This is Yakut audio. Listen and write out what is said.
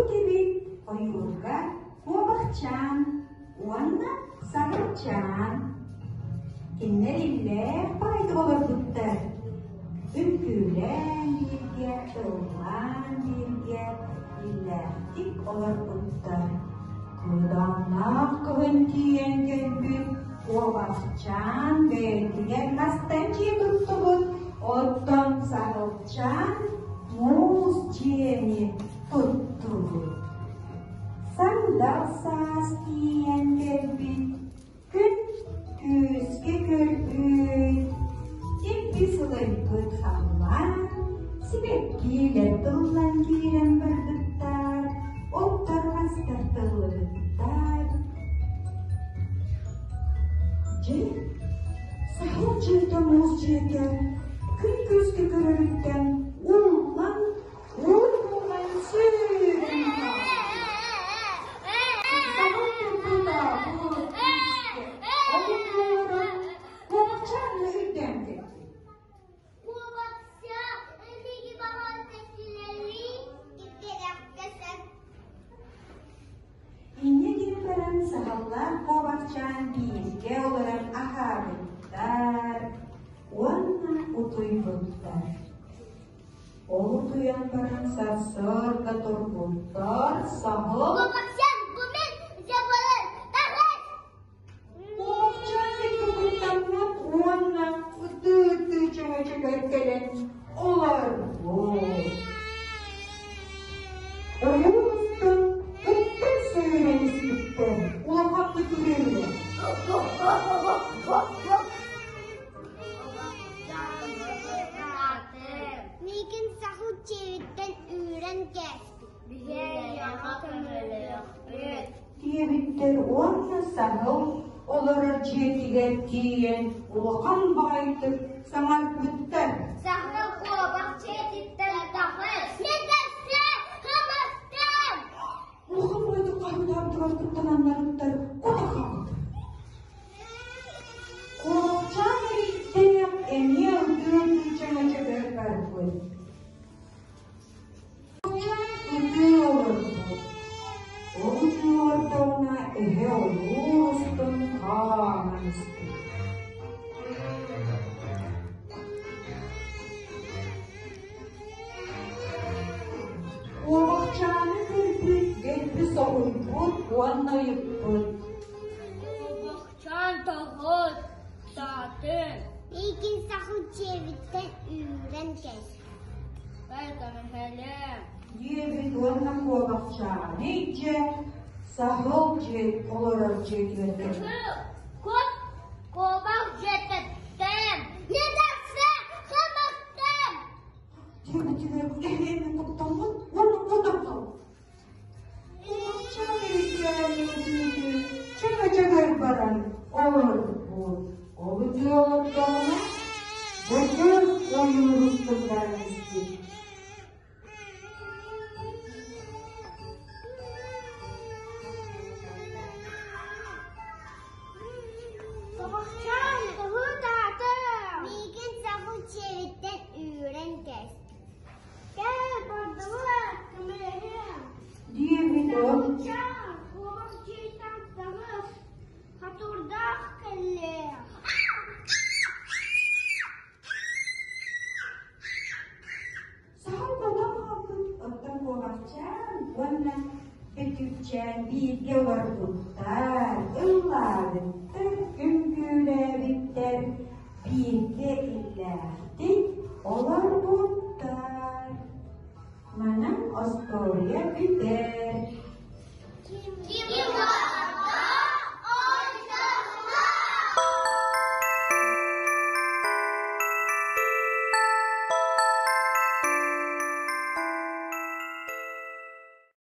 Олорбут эбит ойуурга куобахчаан уонна саһылчаан. Кинилэр иллээх баайдык олорбуттар. Үҥкүүлээн бииргэ, ыллаан бииргэ, иллээхтик олорбуттар. Кыыдааннаах кыһын тиийэн кэлбит куобахчаан бэйэтигэр мастан дьиэ туттубут, оттон саһылчаан муус дьиэни туттубут. Сандал саас тиийэн кэлбит, күн күүскэ көрбүт, икки сылайбыт халлаан, сибэккиилэр тыллан киирэн барбыттар, оттор мастар тыллыбыттар. Дьэ, саһыл дьиэтэ муус дьиэтэ күн күүскэ көрөрүттэн ууллан Уун-уунан сүүрэн Саһыл турбута күүскэ, ойуурун куобахчааны үрдээн кэлбит. Куобахча эһиги баҕар кэккэлэри сөп. Инньэ диэн баран саһыллаах куобахчаан бииргэ олорон аһаабыттар уонна утуйбуттар. Ол утуйан баран сарсыарда турбуттар, саһыл Куобахчаан бу мин дьабарым таһыс! Куобахчаан куттаммыт уонна ытыы-ытыы чөҥөчөгөр кэлэн олорбут. Ойуун устун ыттар сүүрэн испиттэр, улаханнык үрүллэр. Миигин саһыл дьиэбиттэн үүрэн кээспит. Биһиэхэ көмөлөөхпүт. Диэбиттэр уонна саһыл олорор дьиэтигэр тиийэн улахан баҕайытык саҥарбыттар. Саһыл куобах дьиэтиттэн таҕыс. Мин хамастым! Улахан баҕайытык хаһыытаабытыгар куттананнарыттар кута хаалбыт. Куобахчаан эрийттээх эмиэ ытыы-ытыы чөҥөчөгөр барбыт. Ытыы олорбут. Ол ытыы олордоҕуна эһэ ойуур устун хааман испит. Куобахчааны көрбүт, дэлби соһуйбут уонна ыйыппыт. Куобахчаан тоҕус, саатын. Миигин саху дьиэбиттэн үүрэн кэс. Диэбит уонна куобахчааны илдьэ саһыл дьиэ олорор дьиэтигэр кэлбит. Кут куобах дьиэтэттэн не тахса хамахтан Диэбитигэр эһээни куттаммыт уонна куотан хаалбыт. Куобахчаан эрийдээн чөҥөчөгөр баран олорбут. Ол ытыы олордоҕуна бөтөр ойуур устун баран испит. Куобахчаан тоһутаатым Миигин саһыл дьиэбиттэн үүрэн кээстэ. Кэл, бардылар, көмөлөһүөм. Диэбит ол Куобахчаан, куобах дьиэттэн таҕыс, хотуурдаах кэллэ. Саһыл хотон хаалбыт, оттон куобахчаан уонна Бөтүкчээн бииргэ олорбуттар, ыллаабыттар, үҥкүүлээбиттэр, бииргэ иллээхтик олорбуттар. Манан остуоруйа бүтэр. Ким